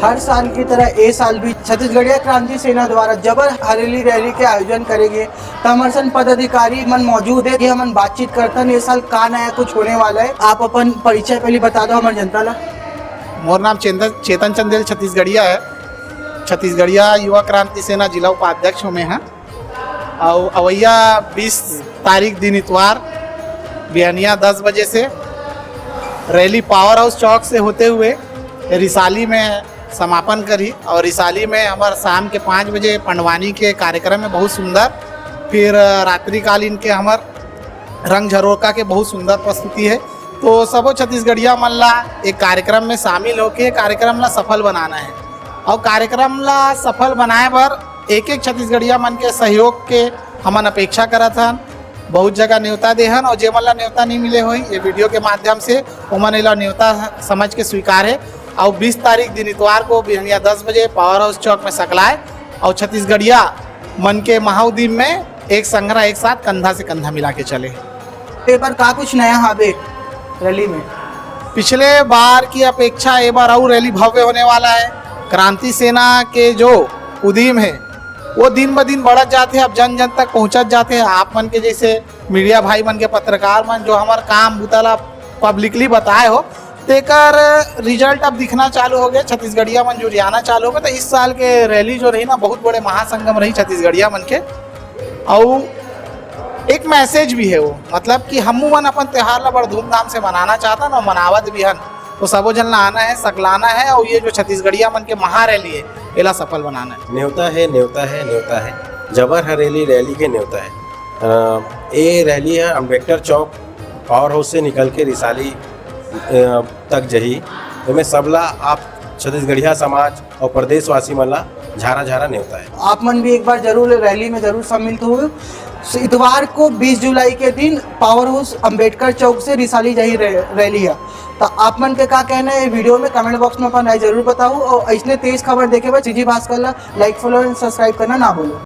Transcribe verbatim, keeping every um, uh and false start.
हर साल की तरह ए साल भी छत्तीसगढ़िया क्रांति सेना द्वारा जबर हरेली रैली के आयोजन करे गे। त हमर संग पदाधिकारी मन मौजूद हे, ये हमन बातचीत करथन, ए साल का नया कुछ होने वाला है। आप अपन परिचय पहले बता दो हमर जनता ला। मोर नाम चेतन, चेतन चंदेल छत्तीसगढ़िया है। छत्तीसगढ़िया युवा क्रांति सेना जिला उपाध्यक्ष हूँ मैं, हाँ। अउ अवैया बीस तारीख दिन इतवार बिहनिया दस बजे से रैली पावर हाउस चौक से होते हुए रिसाली में समापन करी। और रिसाली में हमर शाम के पाँच बजे पंडवानी के कार्यक्रम में बहुत सुंदर, फिर रात्रिकालीन के हमर रंग झरोका के बहुत सुंदर प्रस्तुति है। तो सबो छत्तीसगढ़िया मन ला एक कार्यक्रम में शामिल होके कार्यक्रम ला सफल बनाना है। और कार्यक्रम ला सफल बनाए बर एक एक छत्तीसगढ़िया मन के सहयोग के हमन अपेक्षा करत हन। बहुत जगह न्योता देहन और जेमन ला न्योता नहीं मिले होई, ये वीडियो के माध्यम से ओमन एला न्योता समझ के स्वीकार है। और बीस तारीख दिन इतवार को बिहनिया दस बजे पावर हाउस चौक में सकलाए और छत्तीसगढ़िया मन के महाउदीम में एक संघरा एक साथ कंधा से कंधा मिला के चले। ए बार का कुछ नया हावे रैली में? पिछले बार की अपेक्षा ए बार अउ रैली भव्य होने वाला है। क्रांति सेना के जो उदीम है वो दिन ब दिन बढ़त जाते हैं, अब जन जन तक पहुँचत जाते हैं। आप मन के जैसे मीडिया भाई मन के, पत्रकार मन जो हमर काम बुता ला पब्लिकली बताए हो, तेकर रिजल्ट अब दिखना चालू हो गए। छत्तीसगढ़िया मन जुरियाना चालू हो गए। तो इस साल के रैली जो रही ना, बहुत बड़े महासंगम रही छत्तीसगढ़िया मन के। अउ एक मैसेज भी है वो, मतलब कि हमू मन अपन त्योहार ला बड़ धूमधाम से मनाना चाहता ना, मनावत भी हन। तो सबो झन ला आना है, सकलाना है और ये जो छत्तीसगढ़िया मन के महा रैली है, एला सफल बनाना है। न्योता है, न्योता है, न्योता है। जबर हरेली रैली के न्योता है। अ, ए रैली है अम्बेडकर चौक पावर हाउस से निकल के रिसाली, अ, तक जही। एमे सबला आप छत्तीसगढ़िया समाज और प्रदेशवासी मन ला झारा झारा न्योता है। आप मन भी एक बार जरूर रैली में जरूर सम्मिलित हो। इतवार को बीस जुलाई के दिन पावर हाउस अम्बेडकर चौक से रिसाली जाही रै-, रैली है। तो आप मन के का कहना है वीडियो में, कमेंट बॉक्स में अपन राय जरूर बताओ। और ऐसने तेज खबर देखे बर सीजी भास्कर ला लाइक, फॉलो एंड सब्सक्राइब करना ना भूलो।